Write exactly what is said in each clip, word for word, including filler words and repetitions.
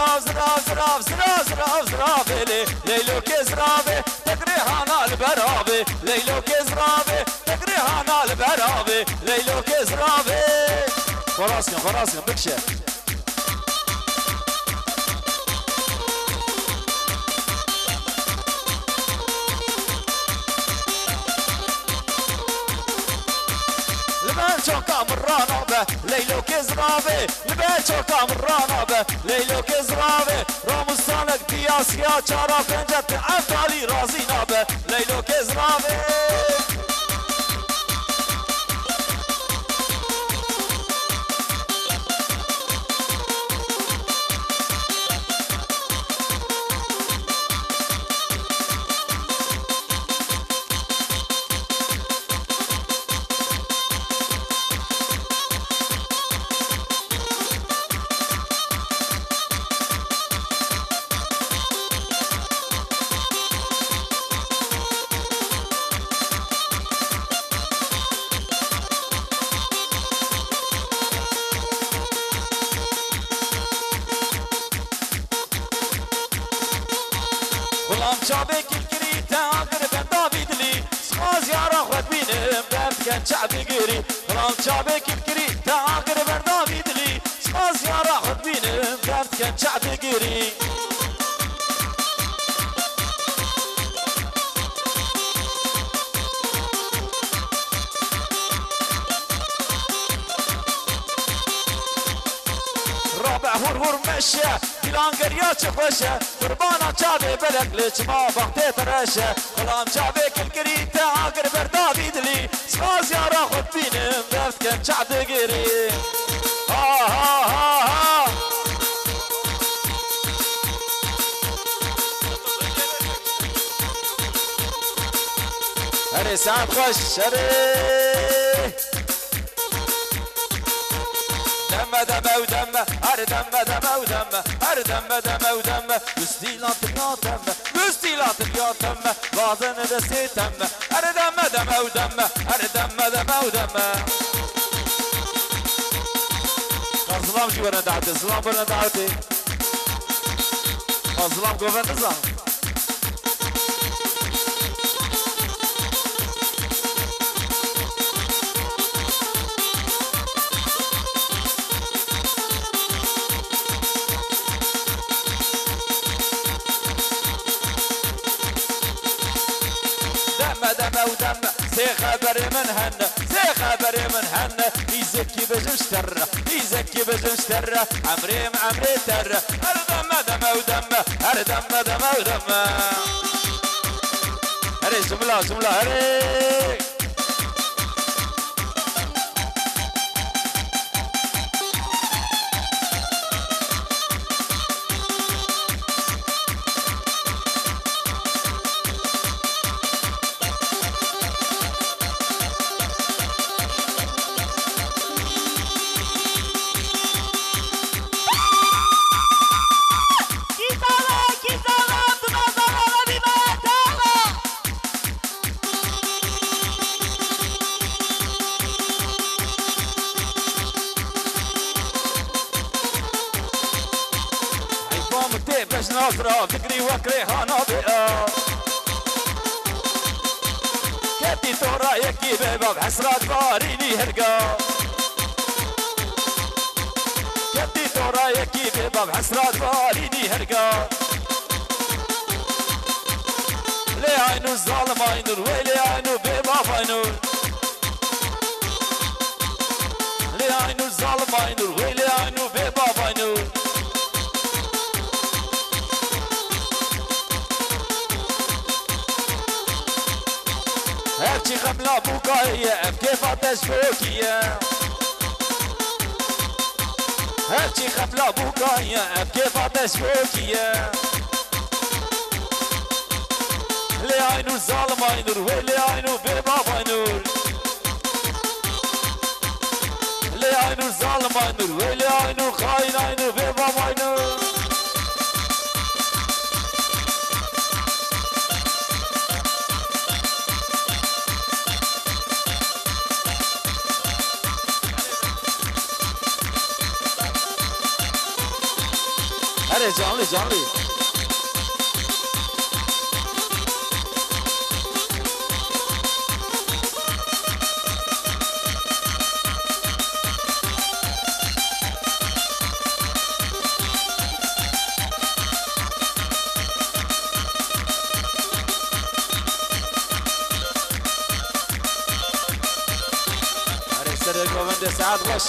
Zirav, zirav, zirav, zirav, zirav, zirav, lê, Leylokê ziravê, tek rêhana li ber avê, Leylokê ziravê, tek rêhana li ber avê, Leylokê ziravê. Xweras kin, xweras kin, bikişe. Li ber çoka min ranabe, Leylokê ziravê. Li ber çoka min ranabe, Leylokê ziravê. Ramustanek diyasiya çara pence ti ev talî razî nabe, Leylokê ziravê. Xulam çavê kilkirî te agir benda vî dilî. Spas yara xwe bînim, derd diken çav digirî. Xulam çavê kilkirî te agir benda vî dilî. Spas yara xwe bînim, derd diken çav digirî. Rabe hur hur meşe, dîlan geriya çi xweş e. Qurbana çavê belek li çima baxtê te reş e. Xulam çavê kilkirî te agir berda vî dilî. Spas yara xwe bînim, derd diken çav digirî. Ha, ha, ha, ha. Erê, saet xweş, erê. Deme, deme, ew deme, her deme, deme, ew deme, her deme, deme, ew deme. Gustî latiriya deme, gustî latiriya deme. Vazin destê deme, her deme, deme, ew deme, her deme, deme, ew deme. Ka zilam jî were dawetê, zilam were dawetê. Ka zilam govend nizan. Deme deme û deme, sê xeberê min hene, sê xeberê min hene. Îzekî bejim ji te re, îzekî bejim ji te re. Emrê min emrê te re. Her deme deme û deme, her deme deme û deme. Herê jimla, jimla, herê. Heyfa min tê bejna zira, fikrî wek rêhana bê a. Ketî tora yekî bê bav hesrat barînî herga. Ketî tora yekî bê bav hesrat barînî herga. Lê Aynur zalim Aynur, wey lê Aynur bê bav Aynur. Lê Aynur zalim Aynur, wey lê Aynur bê bav Aynur. Her çi xemla bûkayê ye, ev kêfa te ji bo kî ye? Her çi xemla bûkayê ye, ev kêfa te ji bo kî ye? Lê Aynur zalim Aynur, wey lê Aynur bê bav Aynur. Lê Aynur zalim Aynur, wey lê Aynur xain Aynur bê bav Aynur. Canlı, canlı. Erê serê govendê, saet xweş.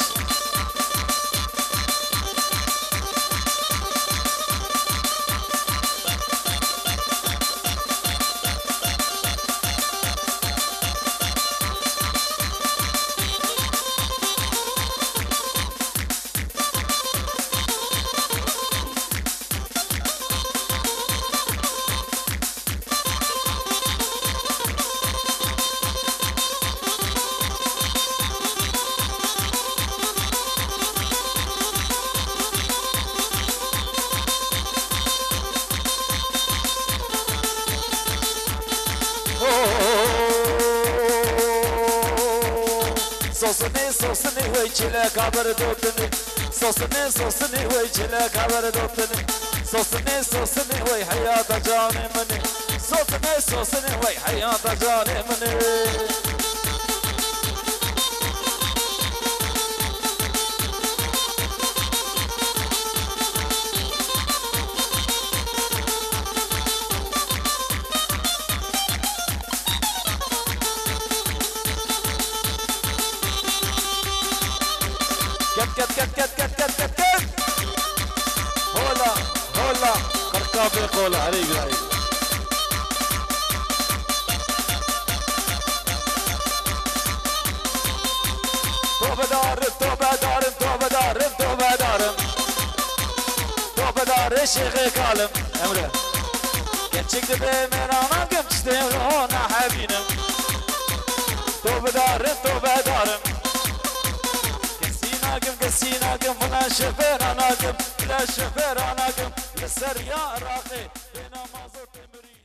Sosinê, sosinê wey çileka ber dotinê. Sosinê, sosinê wey çileka ber dotinê. Sosinê, sosinê wey heyata canê min e. Sosinê, sosinê wey heyata canê min e. Ket, ket, ket, ket, ket, ket, ket, ket. Hola, hola. Qirka bê qola. Erê, erê. Tobedarim, tobedarim, tobedarim, tobedarim. Tobedarê Şêxê Kalim. Emre. Keçik dibe mêrana kim tiştê ro nahebînim. Tobedarim, tobedarim. Kesî nakim, kesî nakim, bila şifêra nakim, bila şifêra nakim. Li ser ya Iraqê, bêna mazotê mirî.